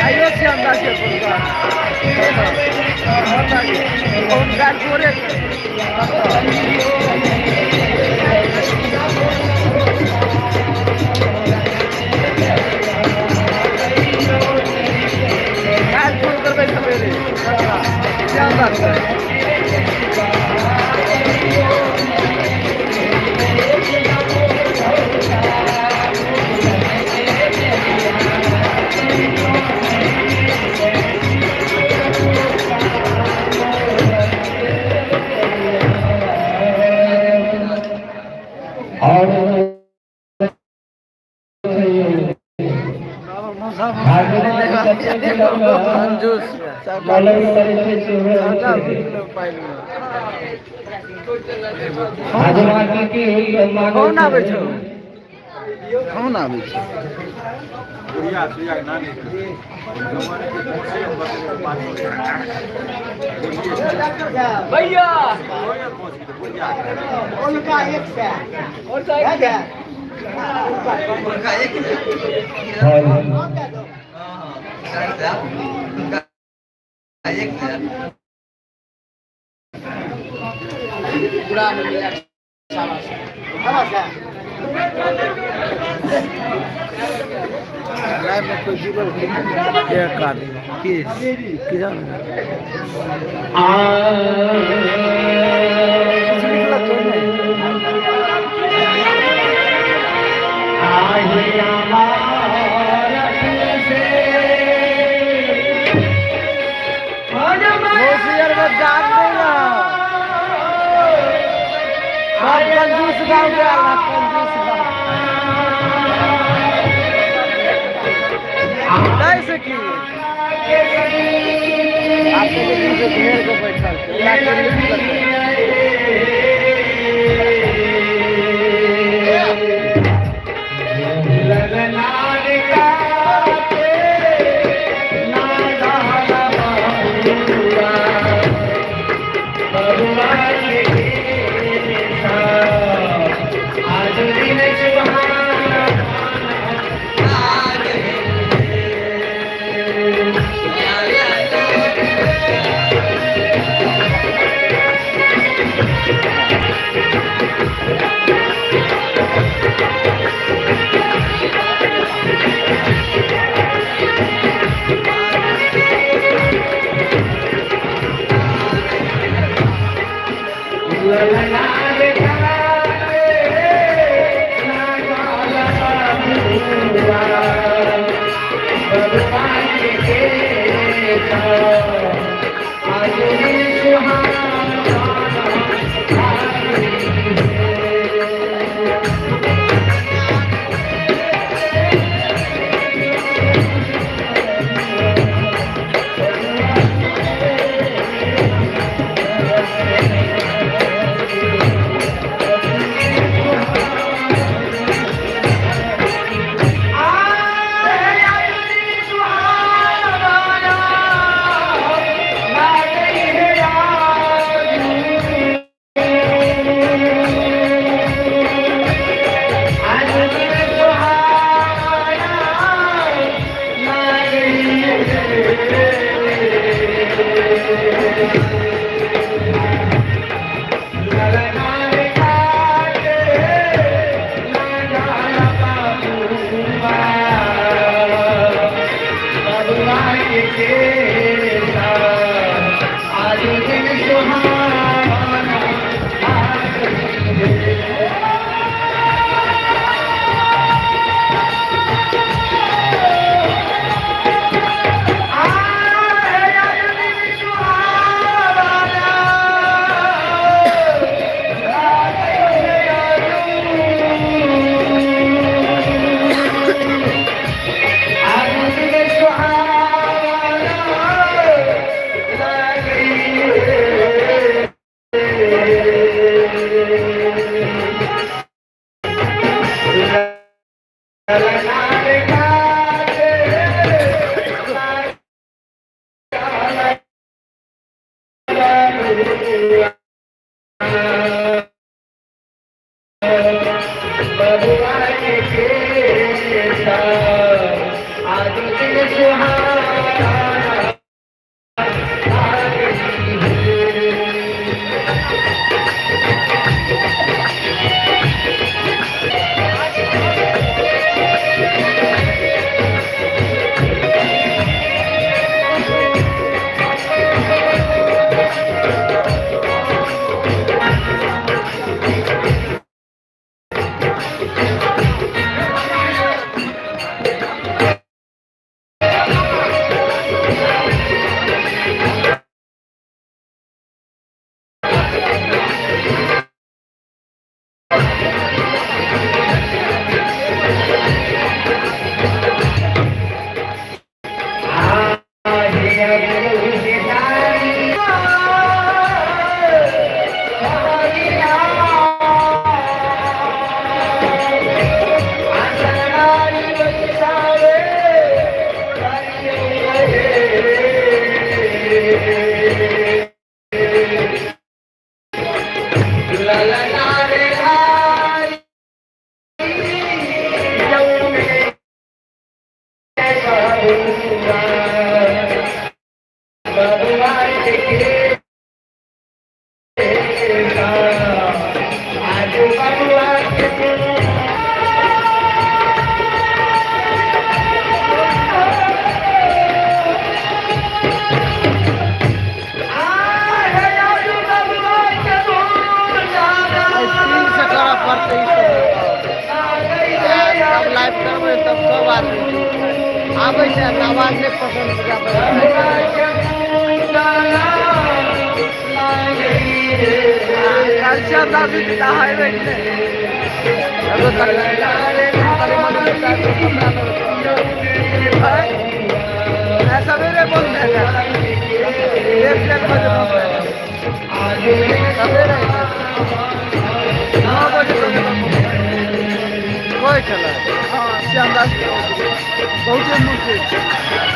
आइयो श्याम दास के फोन कर पूरे। काल्हि फोन करबै सवेरे श्याम दास के। और कंजूस मलंग करै छै सेहो सबटा छै। पाइल हजमा के की मांगै फोन आबै छै। छौ, फोन आबै छै। भैया एक आदमी की की जाने आ निकलत तो नहीं। आहिया बारत से होशियार में जान नहीं ना, सब कंजूस गाँव के आला कंजूस गाँव नहीं सकी। आप सबके बीच घेर के बैठल छै, ओकरा के नहीं लगतै। बबुआ के केसा आज दिन सुहाना स्क्रीन से करऽ पड़तै ई सब। तब लाइव करबै तब सब आदमी आबै छै तऽ आवाज नहि पसन्द खर्चा दादी है सवेरे बंद है, 1:30 बजे बंद है। सवेरे 9 बजे बंद है। कोइ छलै। हाँ, श्यामदास बहुते मुश्किल।